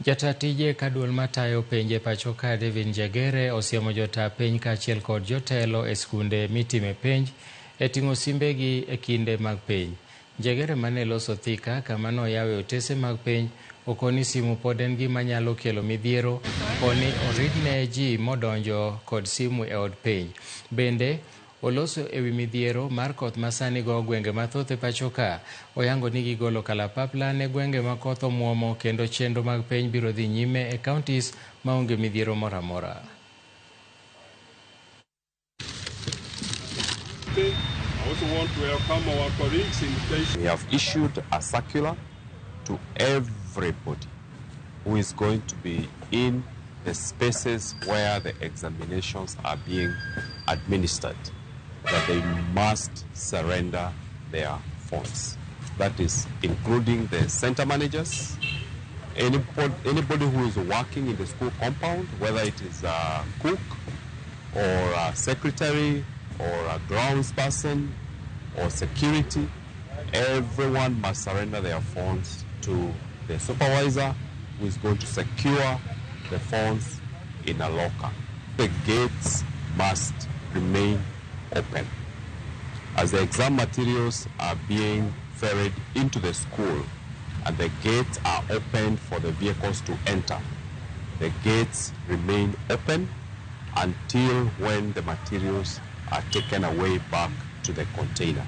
Jata tije ka duol matayo penj e pacho ka David Njegere osiemo jota penj kaachiel kod jotelo e skunde mitime penj e ting'o simbegi e kinde mag penj. Njegere mane loso Thika kama noyawe otese mag penj okoni simu pod en gima nyalo kelo midhiero koni oridne ji modonjo kod simu e od penj. Bende oloso ewi midhiero mar koth masani go gwenge mathoth e pacho ka. Oyango ni gigolo kalapapla ne gwenge ma koth omuomo kendo chenro mag penj biro dhi nyime e counties maonge midhiero moro amora. I also want to welcome our colleagues in the We have issued a circular to everybody who is going to be in the spaces where the examinations are being administered that they must surrender their phones. That is including the center managers, anybody who is working in the school compound, whether it is a cook or a secretary or a grounds person or security, everyone must surrender their phones to the supervisor who is going to secure the phones in a locker. The gates must remain open. As the exam materials are being ferried into the school and the gates are opened for the vehicles to enter, the gates remain open until when the materials are taken away back to the container.